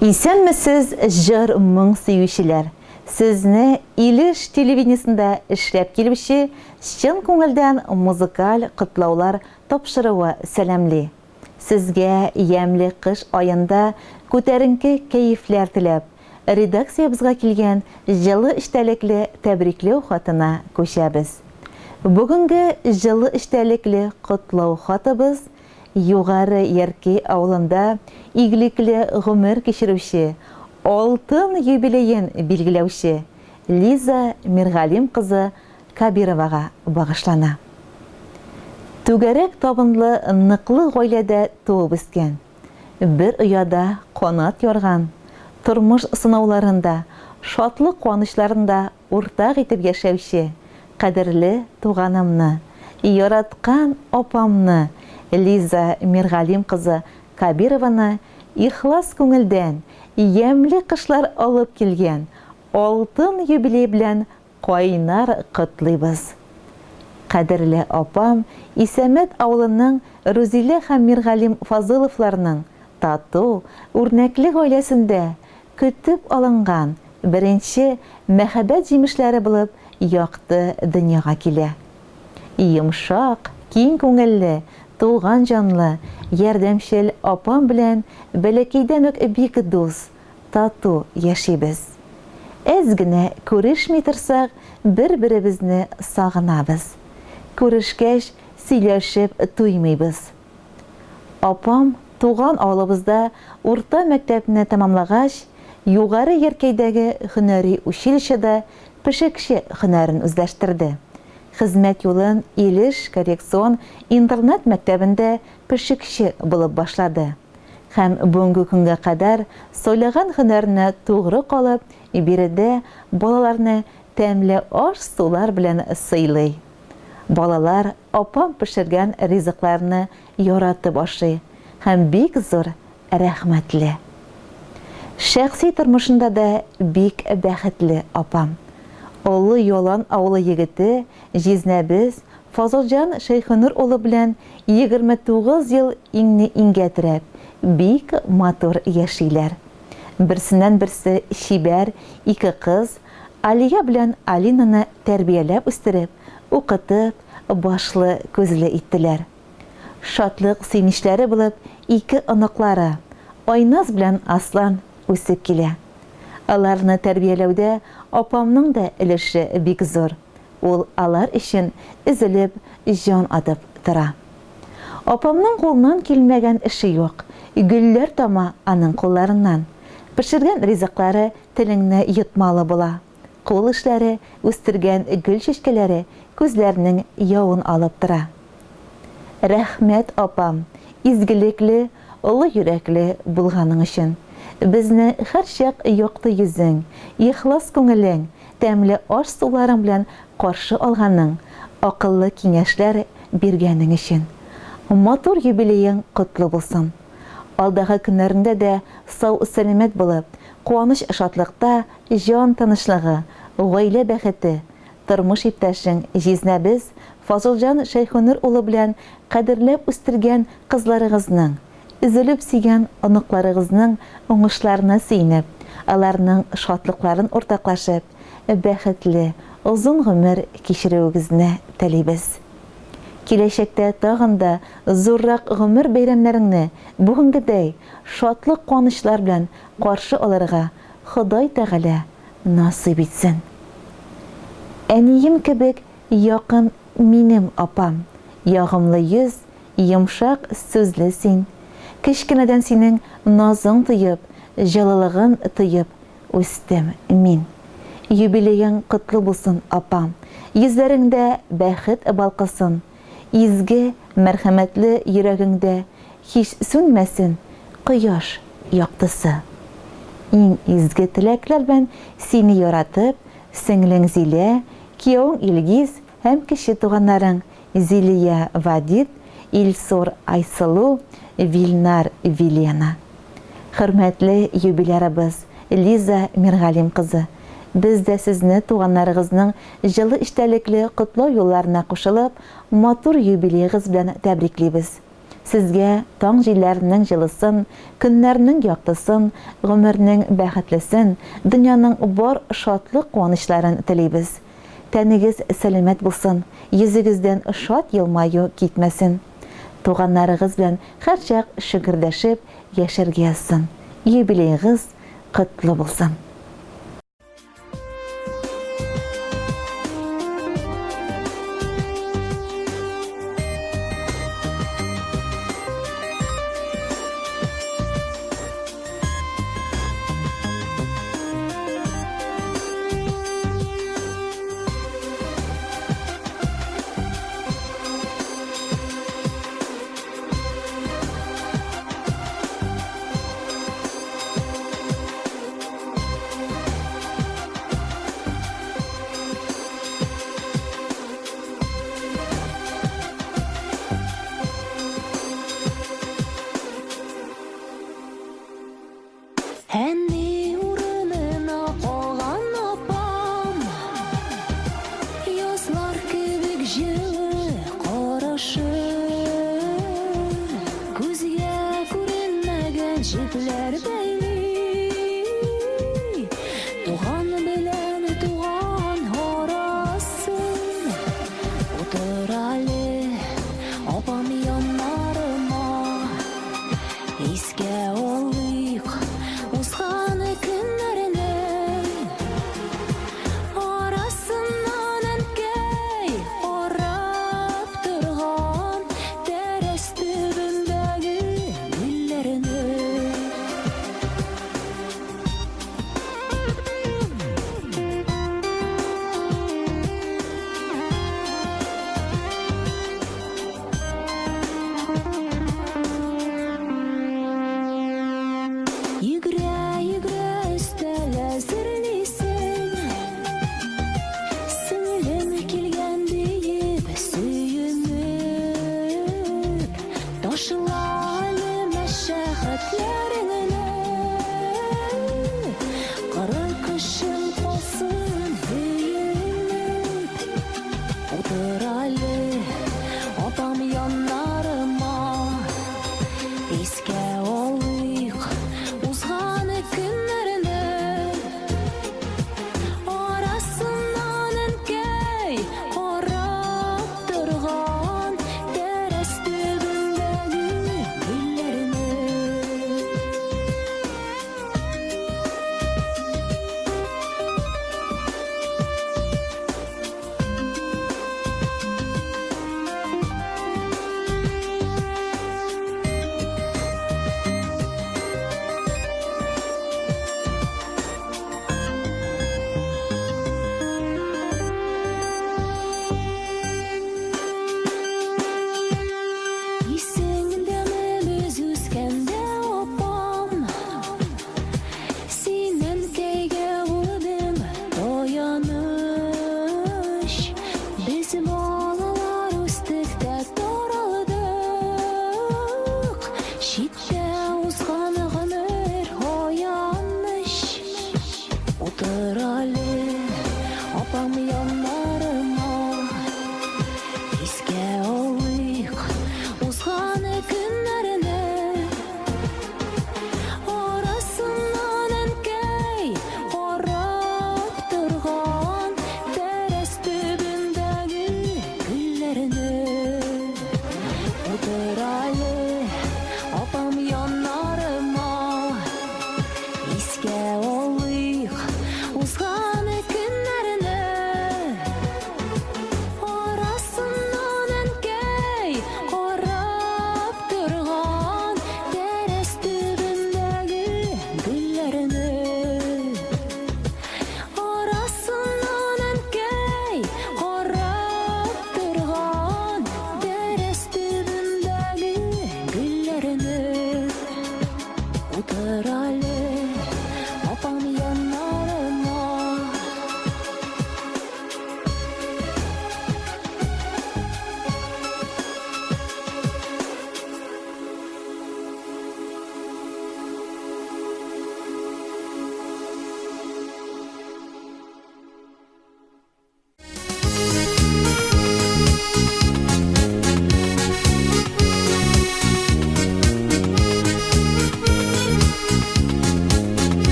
Исәнмесез, җыр моң сөючеләр! Сезне Илеш телевидениесендә эшләп килүче чын күңелдән музыкаль котлаулар тапшыруы сәламли. Сезгә ямьле кыш аенда күтәренке кәефләр теләп, редакциябезгә килгән җылы эчтәлекле тәбрикләү хатына күчәбез. Бүгенге җылы эчтәлекле котлау хатыбыз Югары Яркәй авылында игелекле гомер кичерүче, алтын юбилеен билгеләүче Лиза Миргалим кызы Кабировага багышлана. Түгәрәк табынлы ныклы гаиләдә туып үскән, бер ояда канат ярган, тормыш сынауларын да, шатлык-куанычларын да уртак итеп яшәүче кадерле туганымны, яраткан апамны Лиза Миргалим кызы Кабированы ихлас күңелдән ямьле кышлар алып килгән алтын юбилей белән кайнар котлыйбыз. Кадерле апам Исәмәт авылының Рузилә һәм Миргалим Фазыловларның тату, үрнәкле гаиләсендә көтеп алынган беренче мәхәббәт җимешләре булып якты дөньяга килә. Йомшак, киң күңелле, туган җанлы, ярдәмчел апам белән бәләкәйдән үк бик дус, тату яшибез. Әз генә күрешми торсак, бер-беребезне сагынабыз. Күрешкәч, сөйләшеп туймыйбыз. Апам туган авылыбызда урта мәктәпне тәмамлагач, Югары Яркәйдәге һөнәри училищеда пешекче һөнәрен үзләштерде. Хезмәт юлын Илеш коррекцион интернат-мәктәбендә пешекче булып башлады. Һәм бүгенге көнгә кадәр сайлаган һөнәренә тугры калып, биредә балаларны тәмле аш-сулар белән сыйлый. Балалар апам пешергән ризыкларны яратып ашый һәм бик зур рәхмәтле. Шәхси тормышында да бик бәхетле апам. Олы Ялан авылы егете, җизнәбез Фазылҗан Шәйхенур улы белән 29 ел иңне иңгә терәп, бик матур яшиләр. Берсеннән-берсе чибәр ике кыз, Алия белән Алинаны тәрбияләп үстереп, укытып, башлы-күзле иттеләр. Шатлык-сөенечләре булып ике оныклары, Айназ белән Аслан үсеп килә. Аларны тәрбияләүдә апамның да өлеше бик зур, ул алар өчен өзелеп җан атып тора. Апамның кулыннан килмәгән эше юк, гөлләр тама аның кулларыннан. Пешергән ризыклары телеңне йотмалы була. Кул эшләре, үстергән гөл чәчкәләре күзләрнең явын алып тора. Рәхмәт, апам, изгелекле, олы йөрәкле булганың өчен. Безне һәрчак якты йөзең, ихлас күңелең, тәмле аш-суларың белән каршы алганың, акыллы киңәшләр биргәнең өчен. Матур юбилеең котлы булсын! Алдагы көннәреңдә дә сау-сәламәт булып, куаныч-шатлыкта җан тынычлыгы, гаилә бәхете, тормыш иптәшең, җизнәбез Фазылҗан Шәйхенур улы белән кадерләп үстергән кызларыгызның, өзелеп сөйгән оныкларыгызның уңышларына сөенеп, аларның шатлыкларын уртаклашып, бәхетле, озын гомер кичерүегезне телибез. Киләчәктә тагын да зуррак гомер бәйрәмнәреңне бүгенгедәй шатлык-куанычлар белән каршы алырга Ходай Тәгалә насыйп итсен. Әнием кебек якын минем апам, ягымлы йөз, йомшак сүзле син. Кечкенәдән синең назың тоеп, җылылыгын тоеп үстем мин. Юбилеең котлы булсын, апам. Йөзләреңдә бәхет балкысын, Изге, мәрхәмәтле йөрәгеңдә һич сүнмәсен кояш яктысы. Иң изге теләкләр белән сине яратып, сеңлең Зилә, киявең Илгиз һәм кече туганнарың Зилия Вадит, Илсур Айсылу, Вилнар Вилена. Хөрмәтле юбилярыбыз Лиза Миргалим кызы, без дә сезне туганнарыгызның җылы эчтәлекле котлау юлларына кушылып, матур юбилеегыз белән тәбриклибез. Сезгә таң җилләренең җылысын, көннәрнең яктысын, гомернең бәхетлесен, дөньяның бар шатлык-куанычларын телибез. Тәнегез сәламәт булсын, йөзегездән шат елмаю китмәсен. Туганнарыгыз белән һәрчак шөгердәшеп яшәргә язсын. Юбилеегыз котлы булсын!